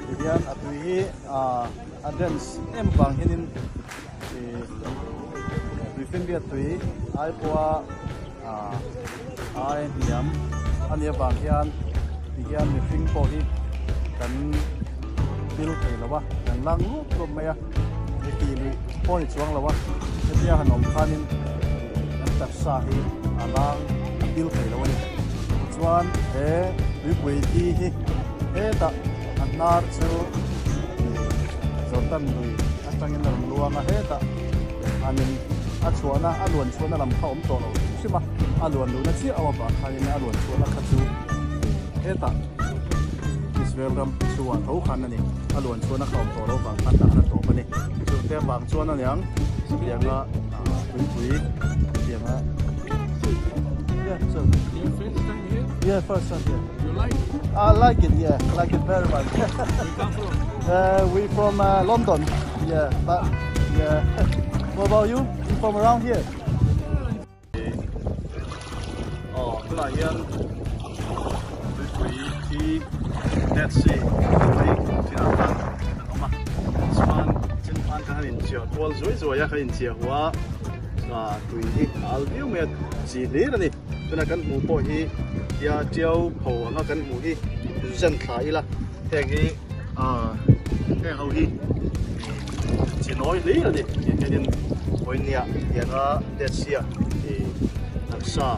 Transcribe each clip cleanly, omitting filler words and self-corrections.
Tihian a tui hi ah a dense em vang hianin ih tuifinriat tui ai pawha ah ai hniam a nih avang hian tihian mihring pawh hi kan pil thei lo a kan lang rup rup mai a hei tih luih pawh a ni chuang lo a hetia han awm khanin kan taksa hi a lang a pil thei lo a ni tichuan he tuipui thi hi hetah a hnar chu Jordan lui atangin a rawn luang a hetah hanin a chhuahna a luan chhuahna lam kha awm tawh lo hrim hrim a a luan luhna chiah awm avang khanin a luan chhuahna kha chu hetah Israel ram chhuah tho khan a ni a luan chhuahna kha awm tawh lo vang khan tah khan a tawp a ni chute avang chuan aniang chutianga tuipui chutianga Yeah, so Your first time here? Yeah, first time here. You like it? I like it, yeah. I like it very much. Where you come from? We from London. Yeah, but yeah. What about you? You from around here? Aw tunah hian tuipui hi Dead Sea tui chinah khan kan awm a chuan chin khan kan han inchiah kual zuai zuai a kan inchiah huah a tui hi a al viau mai a chi hlir a ni tunah kan hmuh pawh hi tia tiau pho anga kan hmuh hi zen thla ila heng hi ah heng ho hi chi nawi hlir a ni tih hianin vawinia tianga Dead Sea ih taksa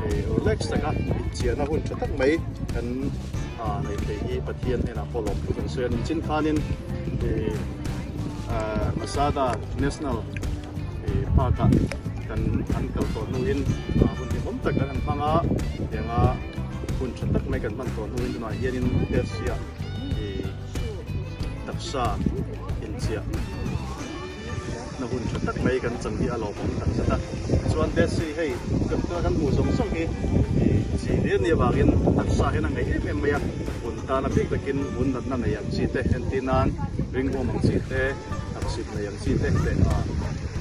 ih relax taka inchiahna hun tha tak mai kan ah nei thei hi Pathian hnenah pawh lawmthu kan sawi a ni. Chin khanin ih ah Masada National ih park ah kan an kal tawh hnuin ah hun hlimawm tak kan han hmang a tianga hun tha tak mai kan hman tawh hnuin tunah hianin Dead Sea ah ih taksa inchiah na hun tha tak mai kan chan hi a lawmawm tak zet a chuan Dead Sea hei kan tuna kan hmuh zawng zawng hi ih chi hlir ni avangin taksa hian a ngaih em em mai a hun tana bik takin hun natna nei ang chi te entir nan ringawm ang chi te taksit nei ang chi te leh ah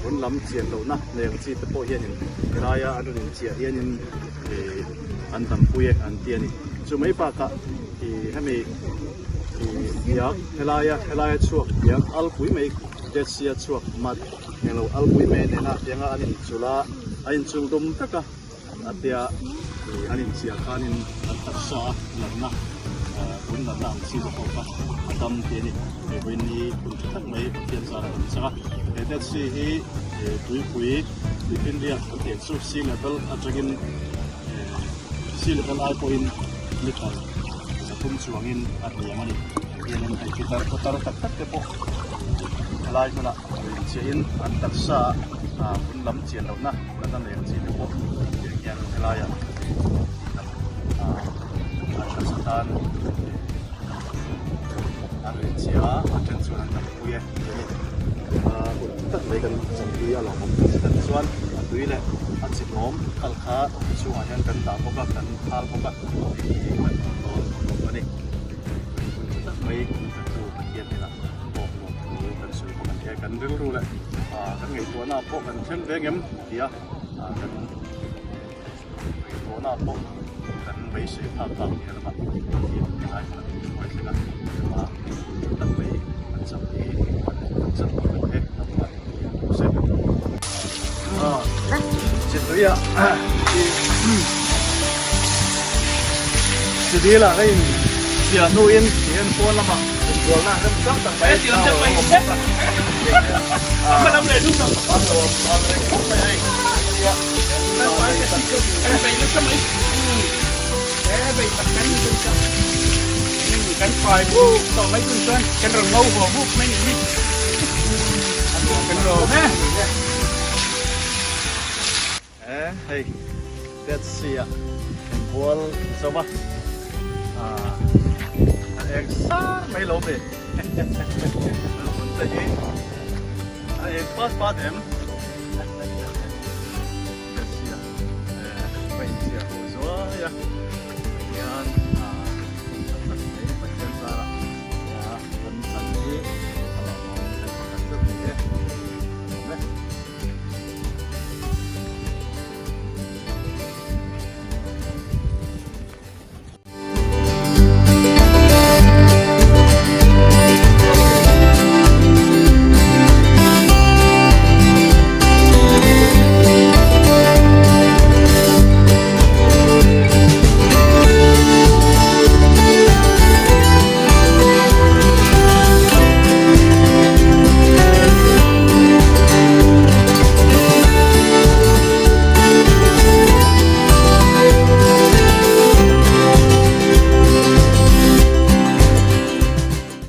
hun lam chian lohna nei ang chi te pawh hianin helaia an rawn inchiah hianin ih an dampui e an ti a ni chu mai bakah ih hemi ih biak helaia helaia chhuak biak alpui mai Dead Sea chhuak mat englo alpui mai nena tianga an inchul a, a inchul dum vek a, a tia ih an inchiah khanin an taksa a natna vun natna ang chi te pawh kha a dam ti a ni. Hei vawiin ni hun tha tak mai Pathian zara kan chang a, he Dead Sea hi ih tuipui tuifinriat kan tih ang chu sea level atangin ih sea level ai pawhin meter 300 chuangin a hniam a ni. Hianin hei pitar putar tak tak te pawh helai hmunah rin chiahin an taksa ah vun lam chian lohna natna nei ang chi te pawh tiang hian helaiah ah an taksa tan an rin chiah a a then chuan an dampui e tih a ni. Ah hun tak mai kan champui a lawmawm tak zet a ni chuan a tui leh a chimawm kal kha chhungah hian kan dah bawk a kan phal bawk a hei hi kan hmu dawn bawk a ni. Hun tha tak mai min petu Pathian hnenah pawh lawmthu kan sawi bawk a ni e. Kan rilru leh kan ngaihtuahna pawh kan thleng ve ngem tia kan ngaihtuahna pawh kan beisei phak phak nia lama Pathian helai hmun a min hruai thleng a, chuma hun tha tak mai kan chak hi kan lawm tak zet bawk e. Lalpa in Pathian thu se. Chituia Chidila ka in chiah hnuin tihian pawn lamah inbualna remchang tak mai a awm bawk a. A nuam ang reng khawp mai hei. Kan fai buk tawh mai tun chuan kan rawn ngo haw buk mai ni hi. Kan lawm e. E hei Dead Sea ah inbual zo a ah a eng sar mai lo ve hmun te hi a eng pat pat em Dead Sea ah e va inchiah haw zuai a.